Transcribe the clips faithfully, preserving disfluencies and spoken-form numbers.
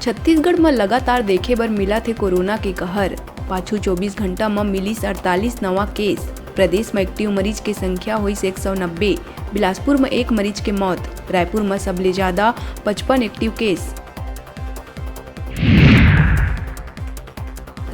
छत्तीसगढ़ म लगातार देखे बर मिलत हे कोरोना के कहर। पाछू चौबीस घंटा म मिलिस अड़तालीस नवा केस। प्रदेश म एक्टिव मरीज के संख्या होइस एक सौ नब्बे। बिलासपुर म एक मरीज के मौत। रायपुर म सबले जादा पचपन एक्टिव केस।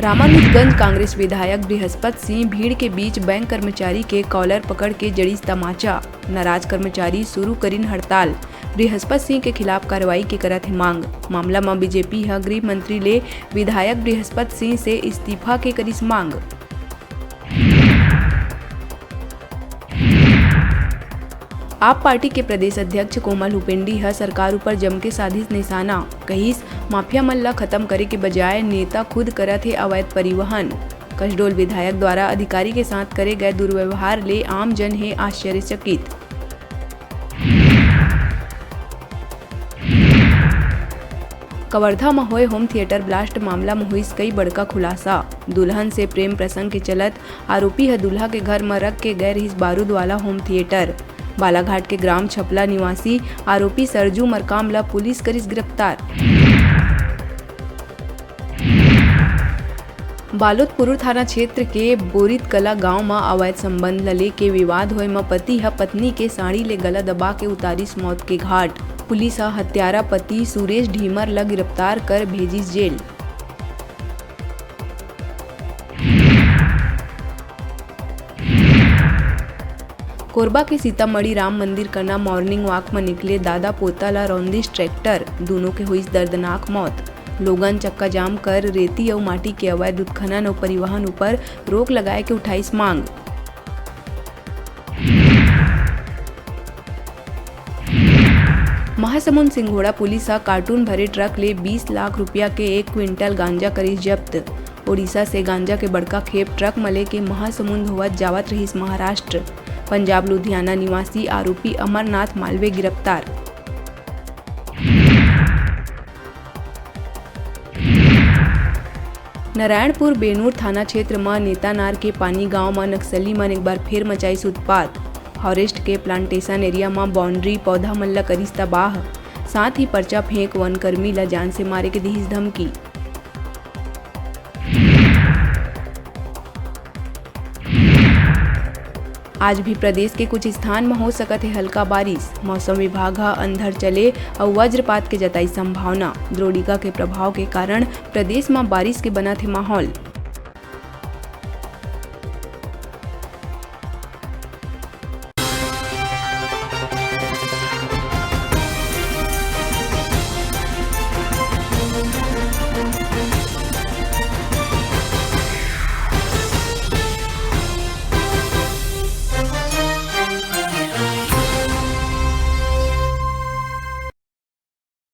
रामानुजगंज कांग्रेस विधायक बृहस्पत सिंह भीड़ के बीच बैंक कर्मचारी के कॉलर पकड़ के जड़िस तमाचा। नाराज कर्मचारी शुरू करिन हड़ताल। बृहस्पत सिंह के खिलाफ कार्रवाई के करत हे मांग। मामला म बीजेपी ह गृह मंत्री ले विधायक बृहस्पत सिंह से इस्तीफा के करिस मांग। आप पार्टी के प्रदेश अध्यक्ष कोमल हुपेंडी ह सरकार ऊपर जमके साधिस निशाना, कहिस, माफिया मन ल खत्म करे के बजाय नेता खुद करत हे अवैध परिवहन। कसडोल विधायक द्वारा अधिकारी के साथ करे गए दुर्व्यवहार ले आम जन हे आश्चर्यचकित। कवर्धा म होए होम थिएटर ब्लास्ट मामला म होइस कई बड़का खुलासा। दुल्हन से प्रेम प्रसंग के चलत आरोपी ह दूल्हा के घर म रख के गए रहिस बारूद वाला होम थिएटर। बालाघाट के ग्राम छपला निवासी आरोपी सरजू मरकाम ल पुलिस करिस गिरफ्तार। बालोद पुरूर थाना क्षेत्र के बोरित कला गांव म अवैध संबंध ल लेके विवाद होए म पति ह पत्नी के साड़ी ले गला दबा के उतारिस मौत के घाट। पुलिस ह हत्यारा पति सुरेश ढीमर ल गिरफ्तार कर भेजिस जेल। कोरबा के सीतामढ़ी राम मंदिर कना मॉर्निंग वॉक म निकले दादा पोता ल रौंदिस ट्रैक्टर, दूनों के होइस दर्दनाक मौत। लोगन चक्काजाम कर रेती अउ माटी के अवैध उत्खनन अउ परिवहन ऊपर रोक लगाए के उठाइस मांग। महासमुंद सिंघोड़ा पुलिस ह कार्टून भरे ट्रक ले बीस लाख रुपया के एक क्विंटल गांजा करिस जब्त। ओडिशा से गांजा के बड़का खेप ट्रक म लेके महासमुंद होवत जावत रहिस महाराष्ट्र। पंजाब लुधियाना निवासी आरोपी अमरनाथ मालवीय गिरफ्तार। नारायणपुर बेनूर थाना क्षेत्र म नेतानार के पानी गांव म नक्सली मन एक बार फेर मचाइस उत्पात। फॉरेस्ट के प्लांटेशन एरिया म बाउंड्री पौधा मन ल करिस तबाह, साथ ही पर्चा फेंक वन कर्मी ल जान से मारे के दिहिस धमकी। आज भी प्रदेश के कुछ स्थान म हो सकत हे हल्का बारिश। मौसम विभाग ह अंधड़ चले अउ वज्रपात के जताई संभावना। द्रोणिका के प्रभाव के कारण प्रदेश म बारिश के बनत हे माहौल।